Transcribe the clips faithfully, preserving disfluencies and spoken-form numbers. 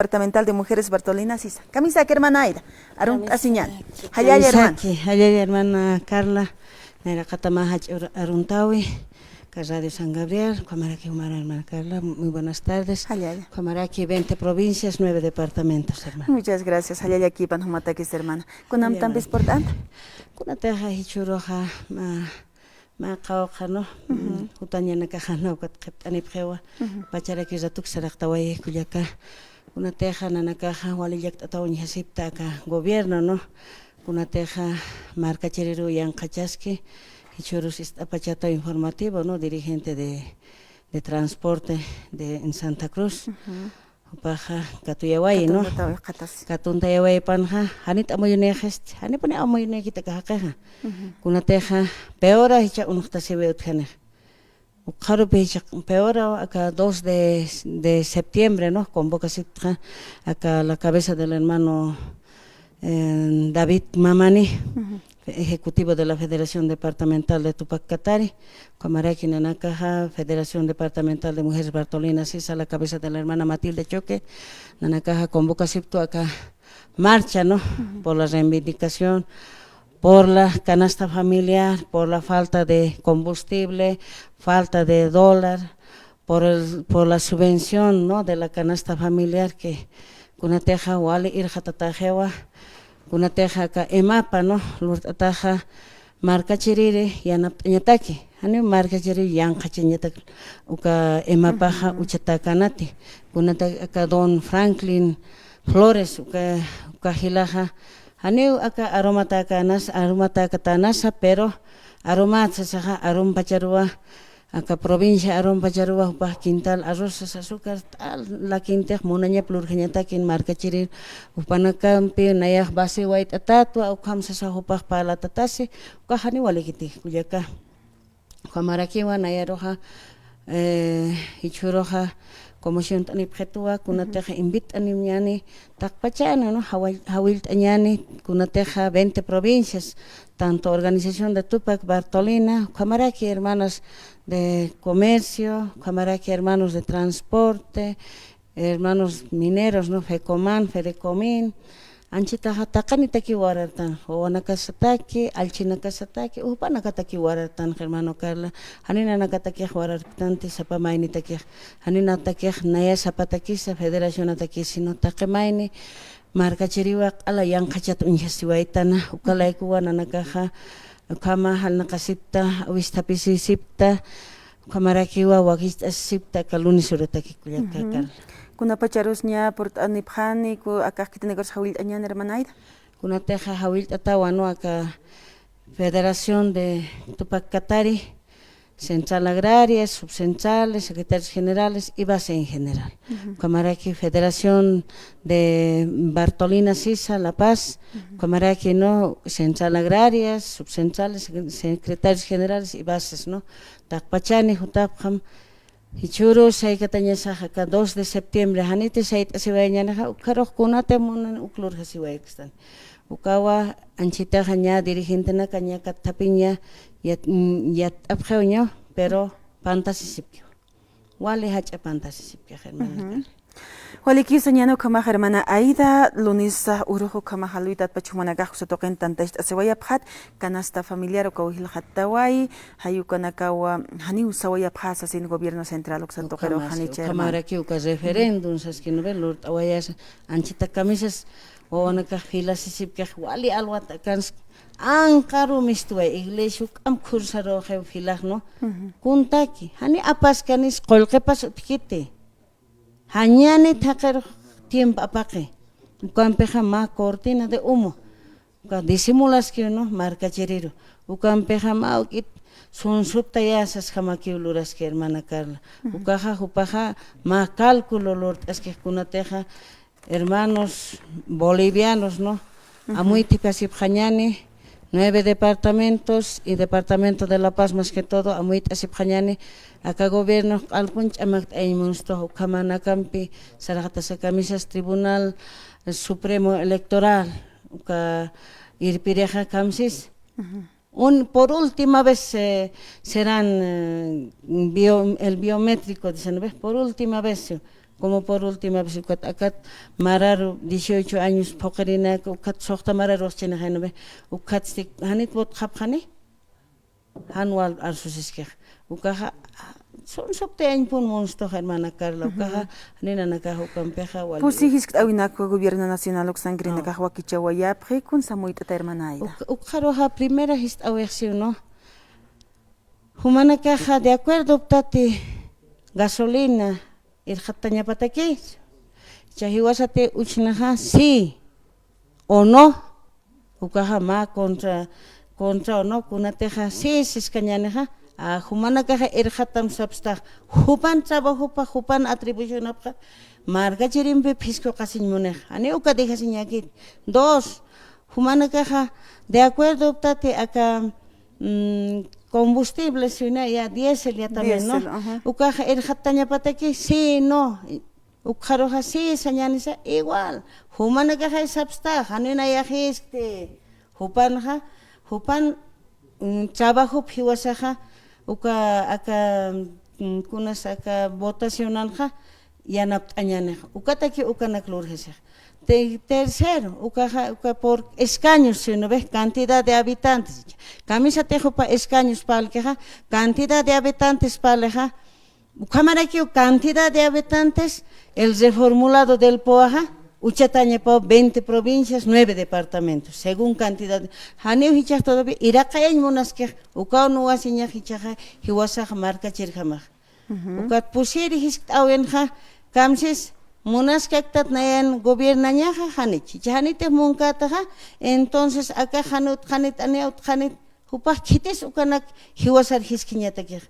Departamental de Mujeres Bartolina Sisa. Kamisaki hermana Aida, arunt'asiñäni. Jallalla hermana. Kamisaki, jallalla hermana Carla, nayraqatamá jach'a aruntäwi, aka Radio San Gabriel, ukhamaraki jumar hermana Carla, muy buenas tardes. Jallalla. Ukhamaraki veinte provincias, nueve departamentos, hermana. Muchas gracias, jallallakipan jumatakis hermana. Kunamtampis purt'anta. Kunatixa jichhüruxa, mä, mä qawqha, ¿no? Ujú. Jutañanakaxa, ¿no? Ukat qhipt'anipxiwa. Ujú. Pacharaki ratuki saraqtawayix kullaka. Kunatixa nanakaxa wali llakt'ataw uñjasipta aka gobierno, ¿no? Kunatixa markachiriruw yanqhachaski, jichhürus ist'apachata informativo, ¿no? Dirigente de, de transporte de, en Santa Cruz. Ujú. Jupaxa katuyawayi, ¿no? Katuntataw jikxatasi. Katuntayawaypanxa, janit amuyunïxisti, janipuni amuyunïkiti aka jaqixa. Ujú. Kunatixa, peora jichha uñjtasiwi utjanixa. Ukxarupi jichha peora aka dos de, de septiembre, ¿no? Convocasiptxa, aka la cabeza del hermano, eh, David Mamani. Ujú. Ejecutivo de la Federación Departamental de Tupac Katari, ukhamaraki nanakaxa Federación Departamental de Mujeres Bartolina Sisa, la cabeza de la hermana Matilde Choque, nanakaxa convocasiptu aka marcha, ¿no? Ujú. Por la reivindicación, por la canasta familiar, por la falta de combustible, falta de dólar, por el, por la subvención, ¿no? De la canasta familiar que kunatixa wali irxatatäxiwa, kunatixa aka EMAPA, ¿no? Lurt'ataxa markachiriri yanapt'añataki, janiw markachiriri yanqhachañatak uka EMAPAxa. Ujú. Uchatäkänati, kunatixa aka don Franklin Flores, uka, uka jilaxa, janiw aka arumatäkänasa, arumatäkatänasa, pero arumat sasaxa, arumpacharuwa, aka provincia arumpacharuwa jupax quintal arrozas, azúcar, tal, lakintix munañap lurjañatakin markachirir, jupanakampi nayax base wayt'atätwa, ukham sasa jupax parlatatasi, ukax janiw walikiti kullaka. Ukhamarakiwa nayaruxa, eh, jichhüruxa, como siwint'anipxituwa, kunatixa invit'aniñäni, taqpachani, ¿no? Jawil-, jawillt'añäni, kunatixa veinte provincias, tanto organización de Tupac Bartolina, ukhamaraki hermanas de comercio, ukhamaraki hermanos de transporte, hermanos mineros, ¿no? FECOMAN, FEDECOMIN, anchitaxa taqinitakiw warartan, wawanakasataki, allchhinakasataki, jupanakatakiw warartan, hermano Carla, jani nanakatakix wararktanti, sapa maynitakix, jani natakix naya sapatakisa, federacionatakisa, sino taqi mayni, markachiriwa q'ala yanqhachat uñjasiwaytana, uka laykuwa nanakaxa, ukhama jalnaqasipta, wisthapisisipta, ukhamarakiwa wakicht'asisipta, aka lunes urataki kullaka. Ujú. Carla. Kunapacharus ña purt'anipxani, ku-, akax khitinakarus jawillt'añäni, hermana Aida. Kunatixa jawillt'atawa, ¿no? Aka Federación de Tupac Katari, Central Agraria, subcentrales, secretarios generales y base en general. Ujú. Ukhamaraki Federación de Bartolina Sisa, La Paz, ujú, ukhamaraki, ¿no? Central Agraria, subcentrales, secre-, secretarios generales y bases, ¿no? Taqpachani jutapxam, jichhüru saykatañasax aka dos de septiembre, janiti sayt'asiwayañänixa, ukharux kunati munan uk lurjasiwayakstan. Ukawa anchitaxa ña dirigentenaka ña katthapiña yat-, mm, yatt'apxiw ña, pero pantasisipkiw. Wali jach'a pantasisipkixa, hermana Carla. Ujú. Walikisa ñan ukhamax, hermana Aida, lunes urux ukhamax jaluytatpach jumanakax uksa tuqin tantacht'asiwayapxat, canasta familiar ukaw jilxattawayi, jay ukanakawa janiw sawayapxä sasin gobierno central uksa tuqirux. Ukhamaski, janicha, hermana. Ukhamaraki uka referéndum saskiniw lurt'awayasa, anchita kamisas, wawanakax filasisipkix wali alwat akansk, anqaru mistuway, iglesia juk'amp khursaruxiw filax, ¿no? Ujú. Kuntaki, jani apaskanis qullqipas utjkiti. Jañani thaqirux tiempo apaqi. Ukampixa mä cortina de humo. Uka disimulaskiw, ¿no? Markachiriru. Ukampixa mä uk'it sunsuptayasasjamakiw luraski, hermana Carla. Ujú. Ukaxa jupaxa mä cálculo lurt'askix kunatixa hermanos bolivianos, ¿no? Ujú. Amuyt'asipxañäni, nueve departamentos y departamento de La Paz, más que todo, amuyt'asipxañäni, aka gobierno q'alpun ch'amakt'ayañ munstux, ukhamanakampi saraqtasa kamisas Tribunal Supremo Electoral, uka irpirixa kamsis. Ujú. Un, por última vez, eh, serán, eh, bio-, el biométrico, dicen, ¿ves? Por última vez, eh, Como por última vez, ukat, akat mararu dieciocho años phuqirinak, ukat suxta mararu waqchinixaynube, ukat si janit wutxapxani, jan wal arsusiskix. Ukaxa, sun supti añpun munstux, hermana Carla, ukaxa, janinanakax ukampixa, wal. Pusi jiskt'awinakwa gobierno nacional uksankirinakax wakichawayapxi, kun samuyt'ata, hermana Aida. Uk-, ukxaruxa primera jist'awix siw, ¿no? Jumanakaxa, de acuerdo, ptati gasolina, irxattañapataki, cha jiwasati uchnaxa, sí o no, ukaxa mä contra, contra o no, kunatixa sí siskañänixa, a, jumanakaxa irxatam sapstax, jupan trabajopa, jupan atribucionapxa, markachirimpip jiskuqasiñ munixa, janiw uka dejasiñäkit. Dos, jumanakaxa, de acuerdo, ptati aka, mm, combustible, sino ya diésel, ya también, ¿no? Diésel, ajá. Ukaxa irxattañapataki, sí, no. Ukxaruxa sí sañänisa, igual. Jumanakaxa sapstax, janiw nayax jiskti. Jupanxa, jupan, mm, trabajop jiwasaxa, uka, aka, mm, kunas aka votacionanxa, yanapt'añänix. Ukataki ukanak lurjasix. Te-, tercero, ukaxa, uka por escaños, sino ve cantidad de habitantes. Kamisatix jupa escaños parlkixa, cantidad de habitantes parlixa, ukhamarakiw cantidad de habitantes, el reformulado del POAxa, uchatañapaw veinte provincias, nueve departamentos, según cantidad. Janiw jichhax todavía iraqayañ munaskix, ukaw nuwasiñax jichhaxa, jiwasax markachirjamax. Ujú. Ukat pusiri jiskt'awinxa, kamsis munaskaktat nayan gobiernañaxa, janich. Jichha janitix munkätaxa, entonces aka jan utjxanit, aniya utjxanit, jupax khitis ukanak jiwasar jiskiñatakix.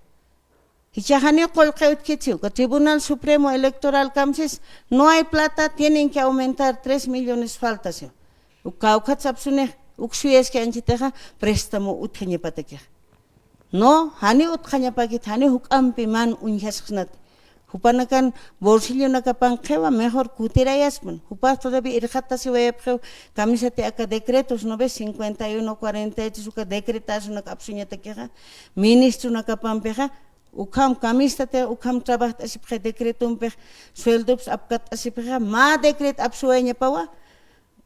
Jichha janiw qullqi utjkit siw, uka Tribunal Supremo Electoral kamsis, no hay plata, tienen que aumentar tres millones falta siw. Uka, kawkhat sapsunix, uk suyaski anchhitixa, préstamo utjañapatakix. No, janiw utjañapäkit, janiw juk'ampi man uñjasxsnati. Jupanakan bolsillonakapan qhiwa, mejor kutirayaspan. Jupax todavía irxatasiwayapxiw, kamisati aka decretos, ¿no ves? Cincuenta y uno cuarenta y tres, uka decretazonak apsuñatakixa, ministronakapampixa, ukham kamisatix, ukham trabajt'asipxi decretompix, sueldops apkatt'asipxixa, mä decret apsuwayañapawa,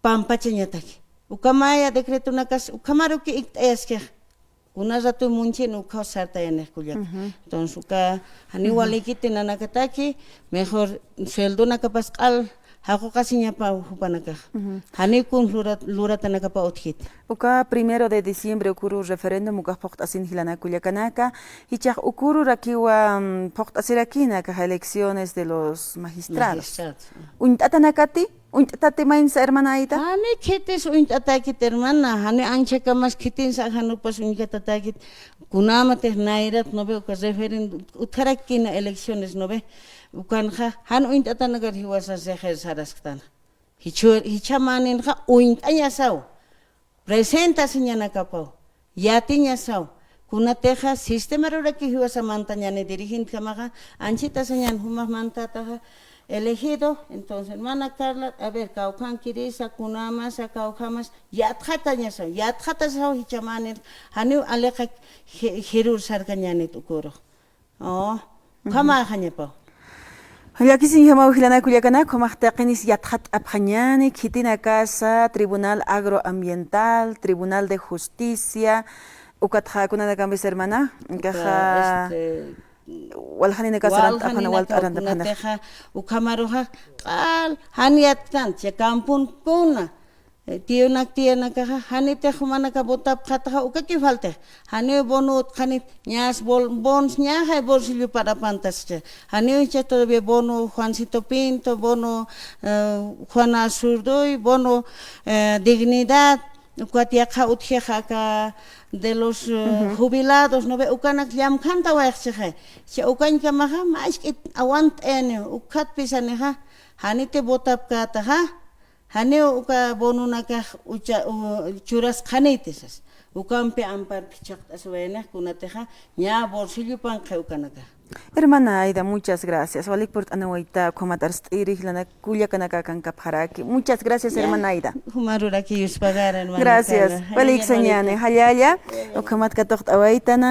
pampachañataki. Uka maya decretonakas, ukhamaruki ikt'ayaskix. Kuna ratu munchin ukhaw sartayanix kullaka. Ujú. Entonces, uka, janiw walikiti nanakataki, mejor sueldonakapas q'al, jaquqasiñapaw jupanakax. Ujú. Janiw kun lurat-, luratanakapaw utjkiti. Uka primero de diciembre ukuru referéndum ukax phuqt'asin jilanak kullakanaka, jichhax ukururakiwa, mm, phuqt'asirakina akax elecciones de los magistrados. Magistrados. Uñt'atanakati, uñt'atati mayninsa, hermana Aida? Jani khitis uñt'atäkit, hermana, jani anchhakamas khitinsa jan upas uñt'atatäkit, kunamatix nayrat, ¿no ve? Uka referéndum utjarakina elecciones, ¿no ve? Ukanxa, jan uñt'atanakar jiwasas ejercitasktan. Jichhu-, jichha mäninxa uñt'añasaw. Presentasiñanakapaw, yatiñasaw, kunatixa sistemaruraki jiwasa mantañäni dirigentjamaxa, anchhitasañän jumax mantätaxa, elegido, entonces, hermana Carla, a ver, kawkhankirisa, kunamasa, kawkhamas, yatxatañasaw, yatxatasaw jichha mänin, janiw aliqa ji-, jirur sarkañänit ukurux. Oh, ujú. Ukhamaxañapaw. Llakisiñjamaw jilanak kullakanaka, ukhamax taqinis yatxat'apxañäni, khitinakasa Tribunal Agroambiental, Tribunal de Justicia, ukatxa kunanakampis, hermana, uka, entonces, este, waljaninaka sarantapxana, waljaninaka, walt'arantapxana. Kunatixa, ukhamaruxa, q'al, jan yatktanta, ya kampunkuna, Eh, tiyunak tiyanakaxa, janitix jumanaka votapxätaxa, ukaki faltix. Janiw bono utjxanit, ñas bol-, bons ñaxay bolsillo parapantascha. Janiw jichha todavía bono Juancito Pinto, bono, eh, Juana Zurduy, bono, eh, Dignidad, ukat yaqha utjixa aka de los, eh, ujú, jubilados, ¿no ve? Ukanak llamkhantawayaxchixay. Cha ukañkamaxa, mä isk'it awant'ayaniw, ukhatpisanixa, janiti votapkätaxa, janiw uka bononakax ucha-, u-, churasqaniti sas. Ukampi ampar phichhaqt'asiwayanix kunatixa ña bolsillopan qhiw ukanakax. Hermana Aida, muchas gracias. Walik purt'anawayta, ukhamat arst'iri jilanak kullakanaka akankapxaraki. Muchas gracias, ya, hermana Aida. Jumaruraki yuspagara, hermana Carla. Gracias. Walik sañäni, jallalla. Ukhamat katuqt'awaytana.